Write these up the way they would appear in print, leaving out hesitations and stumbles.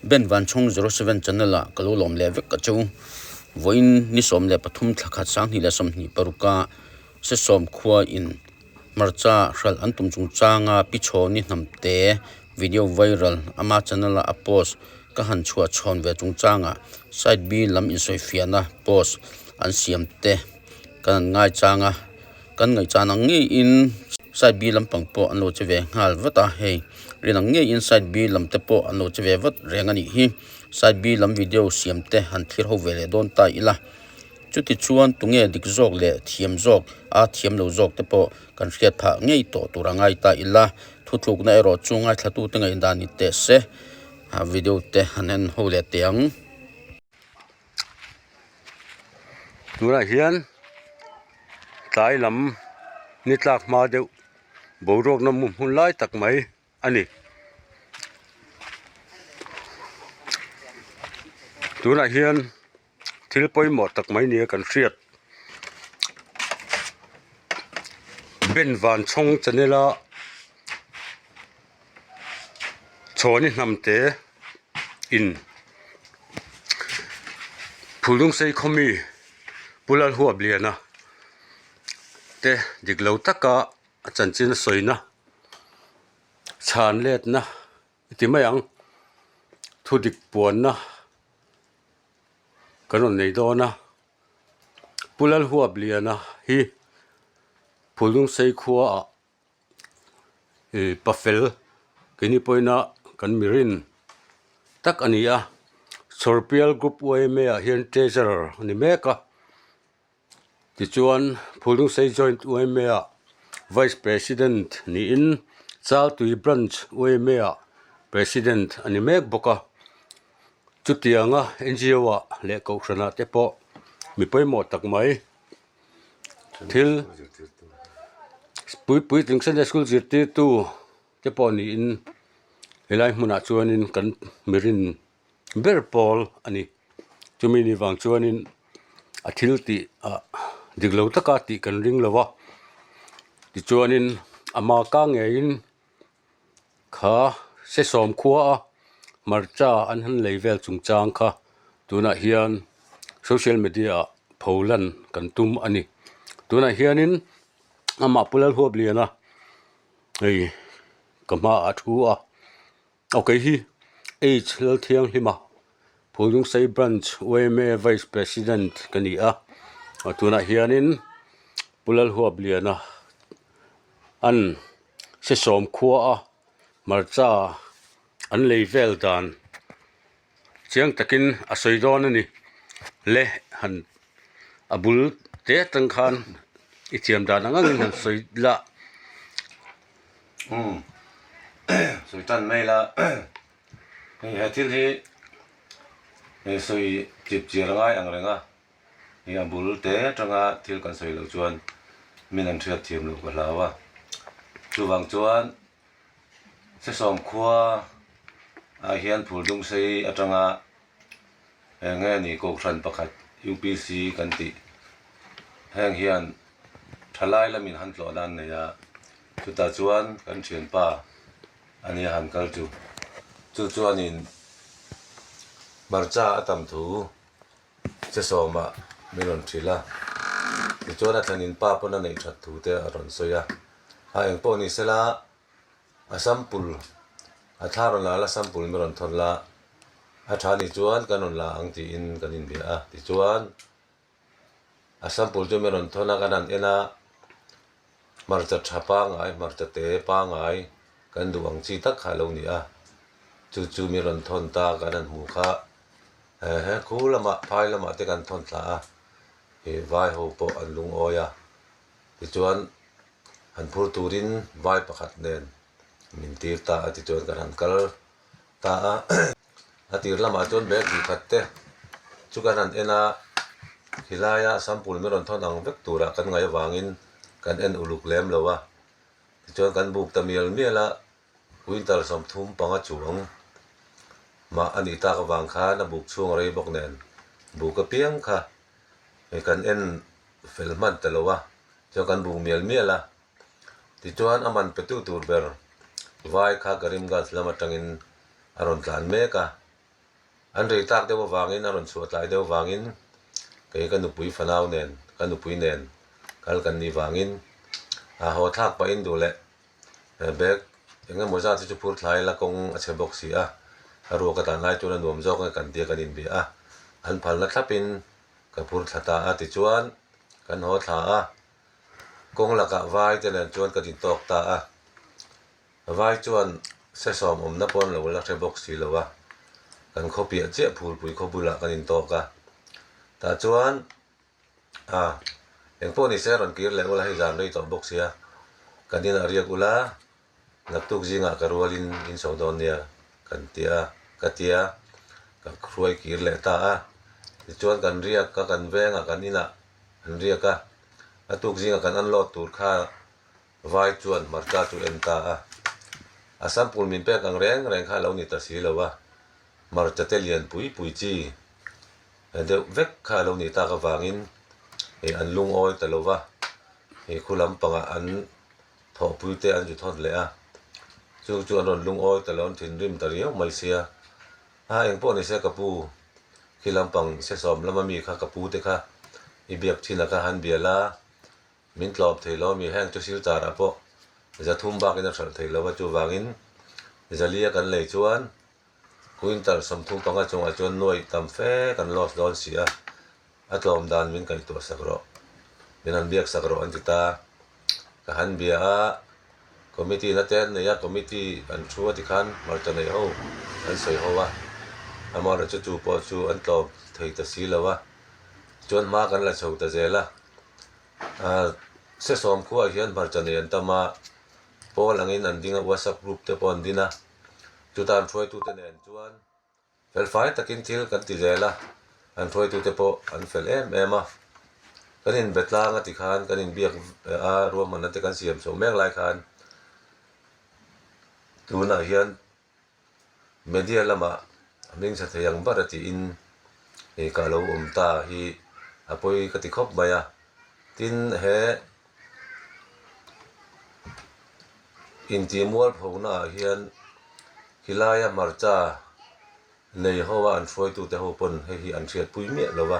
Ben Vanchhawng 07 channel ah ka lo lawm leh vek a cheu. Vawiin ni 13 thla khat 2026 a Sesawm khua in hmarcha hralh an tum chungchanga Pi Chhawni Hnamte video viral ama channel a a post ka han chhuah chhawn ve chungchanga side B lam insawifiahna post an siam te kan han ngaichang a. Kan ngaihchan ang ngeiin side B lampang pawh an lo che ve nghal vat a, hei rin ang ngeiin side B lam te pawh an lo che ve vat reng a nih hi. Side B lam video siam te han thlir ho ve leh dawn ta ila. Chuti chuan tunge dik zawk leh thiam zawk a thiam lo zawk te pawh kan hriat phah ngei tawh tur a ngai ta ila. Thutlukna erawh chu ngaithlatute ngaihdan ni teh se video te han en ho leh teh ang. Tunah hian tlai lam ni tlak hma deuh boruak na hmun lai tak mai a ni. Tunah hian thil pawimawh tak mai nia kan hriat Ben Vanchhawng channel a Chhawni hnamte in Phulungsei khawmi Pu Lalhuapliana te dik lo taka a chanchin a sawina chhan letna i ti mai ang thudik puanna kan rawn nei dawn a Pu Lalhuapliana hi Phulungsei khuaah. Ih pafel keini pawhin a kan mirin tak a ni a Chhawrpial group yma ah hian treasurer a ni mek a tichuan Phulungsei joint yma ah vice president niin Chaltui branch yma ah president a ni mek bawk a chutianga ngo ah leh kohhran ah te pawh mi pawimawh tak mai. Thil pui puitling Sunday school zirtirtu te pawh niin helai hmunah chuanin kan mirin ber pawl a ni. Chumi ni vang chuanin a thil tih ah dik lo taka tih kan ring lo va tichuanin ama ka ngeiin Kha Sesawm khua a hmarcha an han lei vel chungchang kha tunah hian social media ah pho lan kan tum a ni. Tunah hianin amah Pu Lalhuapliana hei ka hmaah a thu a, aw kei hi H Lalthianghlima Phulungsei Branch yma Vice President ka ni a, tunah hianin Pu Lalhuapliana an. Sesawm khua a hmarcha an lei vel dan chiang takin a sawi dawn a ni le han a bul te atang khan i thiam dan ang angin han sawi la. Umm sawi tan mai la hei he thil hi sawi chip chiar a ngai ang reng a. Hei a bul te atanga thil kan sawi loh chuan min an hriat thiam loh ka hlau a, chuvang chuan Sesawm khua ah hian Phuldungsei atanga eng nge ni Kohhran pakhat UPC kan tih heng hian thalai lamin han tlawh nan nei a, chutah chuan kan thianpa a nia han kal chu, chu chuanin hmarcha a tam thu. Che sawmah min rawn hrilh a, tichuan a thlenin pa pawn a neih that thu te a rawn sawi a, a eng pawh ni sela a sample a thla rawn la la sample min rawn thawn la, a tha nih chuan kan rawn la ang tiin kan inbia a, tichuan a sample chu min rawn thawn a kan han en a, hmarcha tha pangai hmarcha te pangai kan duh ang chi tak kha a lo ni a, chu chu min rawn thawn ta kan han hmuh kha. He khu lamah phai lamah te kan thawn thla a, ih vai ho pawh an lungawi a, tichuan han phur turin vai pakhat nen min tir ta a tichuan kan han kal ta a, a tir lamah chuan bag hnih khat te chu kan han en a, khilaia sample min rawn thawn ang vek turah kan ngaih avangin kan en uluk lem lo a, tichuan kan buk ta mial mial a. Quintal 35 chuang mah a nih tak avang khan a buk chhung a rei bawk nen buk apiang kha kan en fel hman ta lo a, chuan kan buk mial mial a. Tichuan a man petu tur ber vai kha Karimganj lam atangin a rawn tlan mek a. An rei tak deuh avangin, a rawn chhuah tlai deuh avangin kei ka nupui fanau nen, ka nupui nen kal kan nih vangin a haw thlak pahin duh leh bag eng emaw zat hi chu phur thlai la kawng a chhe bawk si a, a ruak a tan lai chuan a nuam zawk nge kan tia kan inbia a, an phalna thlapin ka phur thla ta a tichuan kan haw thla a, kawng lakah vai te nen chuan ka dintawk ta a. Vai chuan sesawm awmna pawh an lo la hre bawk si lo a, kan khaw piah chiah phulpui khaw bulah kan intawk a. Tah chuan a engpawh ni se rawn kir leh ula hei zan rei tawh bawk sia, kan inah riak ula naktuk zingah ka rualin in chho dawn nia kan ti a, ka ti a, ka hruai kir leh ta a. Tichuan kan riak a, kan vengah kan inah an riak a, a tuk zingah kan unload tur kha Vai chuan hmarcha chu en ta a, a sample min pek ang reng reng kha a lo ni ta si lo a, hmarcha te lian pui pui chi deuh vek kha a lo nih tak avangin ih an lungawi ta lo va, ih khu lampangah an thawhpui te an zu thawt leh a, chu chu an rawn lungawi ta lo, an thinrim ta riau mai sia, a engpawh ni se ka pu khi lampang sesawm lama mi kha ka pu te kha i biak thin a kha han bia la. Min tlawm thei lo mi heng chu silchar ah pawh 300 bakin a hralh thei lo a chuvangin 400 kan lei chuan quintal 35 chungah chuan nuaih tam fe kan loss dawn si a, a tlawm dan min kaihtuah sak rawh, min han biak sak rawh an ti ta. Ka han bia a, committee na te an nei a, committee an thu a tikhan hmarcha nei ho an sawi ho a, amaherawhchu chu pawh chu an tlawm thei ta si lo a, chuan hma kan la chho ta zel a. Sesawm khuaah hian hmarcha nei an tam a, pawl angin an ding a, WhatsApp group te pawh an din a, chuta an hruaitute nen chuan fel fai takin thil kan ti zel a, an hruaitute pawh an fel em em a, kan inbe tlang a tikhan kan inbiak a ruahmanna te kan siam chho mek lai khan tunah hian Media lamah hming tha thei ang ber a tiin ih ka lo awm ta hi a pawi ka ti khawp mai a, tin he intih mualpho naah hian khilai a hmarcha nei ho a an hruaitute ho pawn hei hi an hriatpui miah lo va,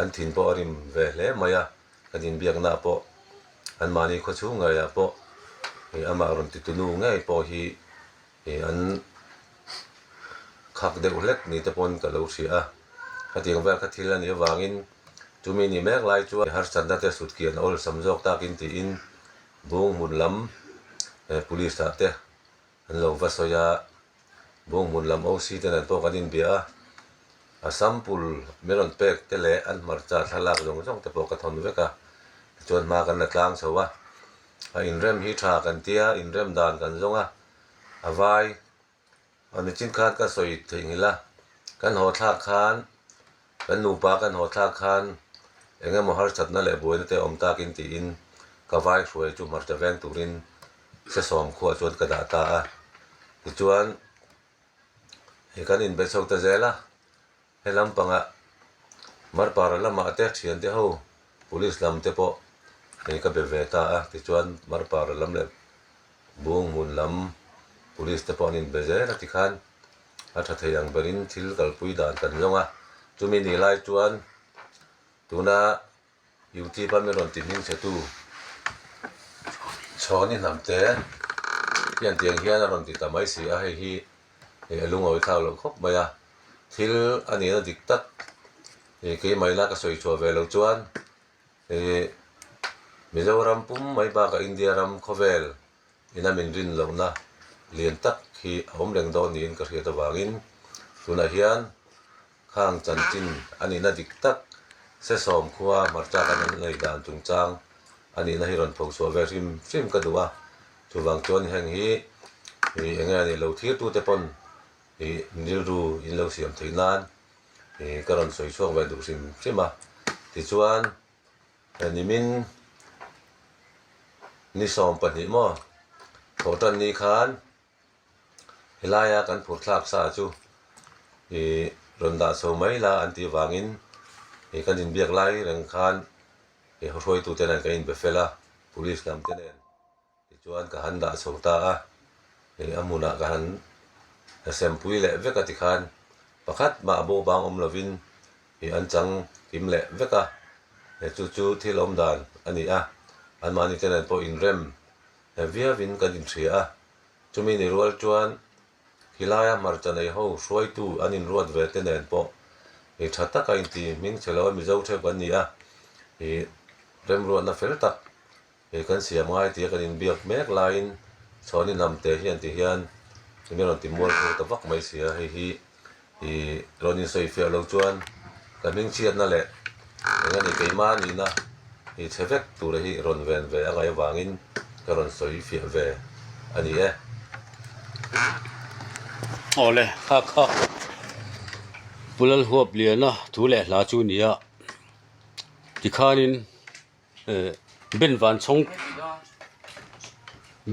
an thin pawh a rim ve hle mai a, kan inbiaknaah pawh anmahni khawchhung ngeiah pawh ih amah rawn titunu ngei pawh hi Ih an khak deuh hlek ni te pawn ka lo hria a, khatiang vel kha thil a nih avangin chumi ni mek lai chuan harsatna te sut kian a awlsam zawk takin tiin bung hmun lam police ah te an lo va sawi a, bung hmun lam OC te nen pawh kan inbia a, a sample min rawn pek te leh an hmarcha thlalak zawng zawng te pawh ka thawn vek a, tichuan hma kan la tlang chho a, a inrem hi tha kan tia inrem dan kan zawng a. A vai a nichin khan ka sawi theihnghilh a, kan haw thlak khan kan nupa kan haw thlak khan eng emaw harsatna leh buaina te awm takin tiin ka vai hruai chu hmarcha veng turin sesawm khuah chuan ka dah ta a, tichuan hei kan inbe chho ta zel a. He lampangah Marpara lamah te thiante ho police lam te pawh hei ka be ve ta a, tichuan Marpara lam leh Bunghmun lam police te pawh an inbe zel a tikhan a tha thei ang berin thil kalpui dan kan zawng a, chumi ni lai chuan tuna Youtube a mi rawn ti hming che tu Chhawni hnamte hian tiang hian a rawn ti ta mai si a, hei hi a lungawi thlak loh khawp mai a, thil a nihna dik tak ih keimahina ka sawi chhuah ve loh chuan ih Mizoram pum mai bakah India ram khawvel ina min rin lohna lian tak hi a awm reng dawn niin ka hriat avangin tunah hian Khang chanchin a nihna dik tak Sesawm khua hmarcha kan an nei dan chungchang a nihna hi rawn phochhuah ve hrim hrim ka duh a, chuvang chuan heng hi ih enge a nih lo thirtute pawn ih rilru in lo siam theih nan ih ka rawn sawi chhuak ve duh hrim hrim a, tichuan nimin ni 12 maw thawhtan ni khan Helaia kan phur thlak sa chu ih rawn dah chho mai la an tih vangin ih kan inbiak lai reng khan ih hruaitute nen kan inbe fel a, police lam te nen tichuan ka han dah chho ta a, ih a hmunah ka han sempui leh vek a tikhan. Pakhat mah a bo bang awm lovin ih an chang kim leh vek a, he chu chu thil awm dan a ni a, anmahni te nen pawh inrem viauin kan inhria a, chumi ni rual chuan Khilaia hmarcha nei ho hruaitu an inruat ve te nen pawh ih tha taka inti hming chhe lo a Mizo theuh kan ni a, ih remruatna fel tak Hei kan siam ngai tia kan inbiak mek laiin Chhawni hnamte hian ti hian enge rawn ti mual phur ta vak mai sia, hei hi ih rawn insawi fiah lo chuan ka hmingchhiatna leh eng a ni keimah nihna hi chhe vek tura hi rawn ven ve a ngaih avangin ka rawn sawi fiah ve a ni e. Awle, kha kha Pu Lalhuapliana thu leh hla chu nia tikhanin Ben Vanchhawng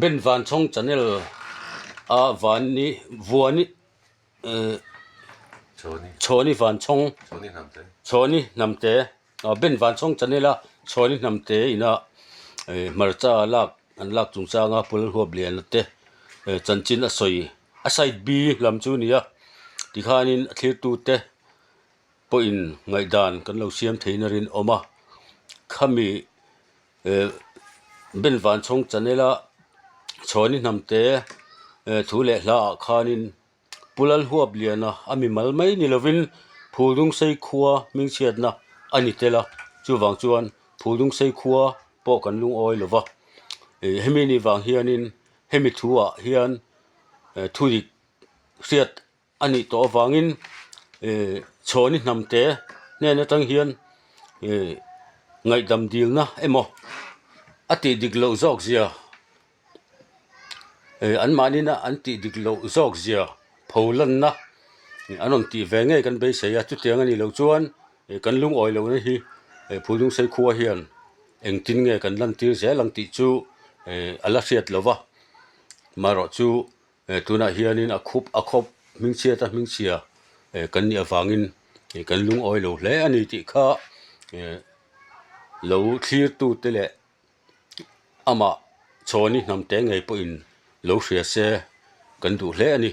Ben Vanchhawng channel a Vani Vuani Chhawni Vanchhawng Chhawni Hnamte Ben Vanchhawng channel a Chhawni Hnamte ina hmarcha lak an lak chungchanga Pulhuap Liana te chanchin a sawi a side B lam chu a ni a tikhanin a thlirtute. pawhin ngaihdan kan lo siam theihna rinawm a khami eh Ben Vanchhawng channel a Chhawni hnamte eh thu leh hla ah khanin Pu Lalhuapliana a mi mal mai ni lovin Phuldungsei khua hmingchhiatna a ni tel a chuvang chuan Phuldungsei khua pawh kan lungawi lo va ih hemi ni vang hianin hemi thu ah hian eh thudik hriat a nih tawh avangin eh chhawni hnamte hnen atang hian eh ngaihdam dilna emaw a tih dik loh zawk zia eh an mahni na an tih dik loh zawk zia pho lanna an rawn tih ve ngei kan beisei a chutiang a nih loh chuan eh kan lungawi lohna hi eh Phulungsei khua hian engtin nge kan lantir zel ang tih chu eh a la hriat lova marawh chu. Eh tunah hianin a khup a khawp hmingchhiat a hmingchhia eh kan nih avangin eh kan lungawi lo hle a ni tih kha eh lo thlir tute leh amah chhawni hnam te ngei pawhin lo hria se kan duh hle a ni.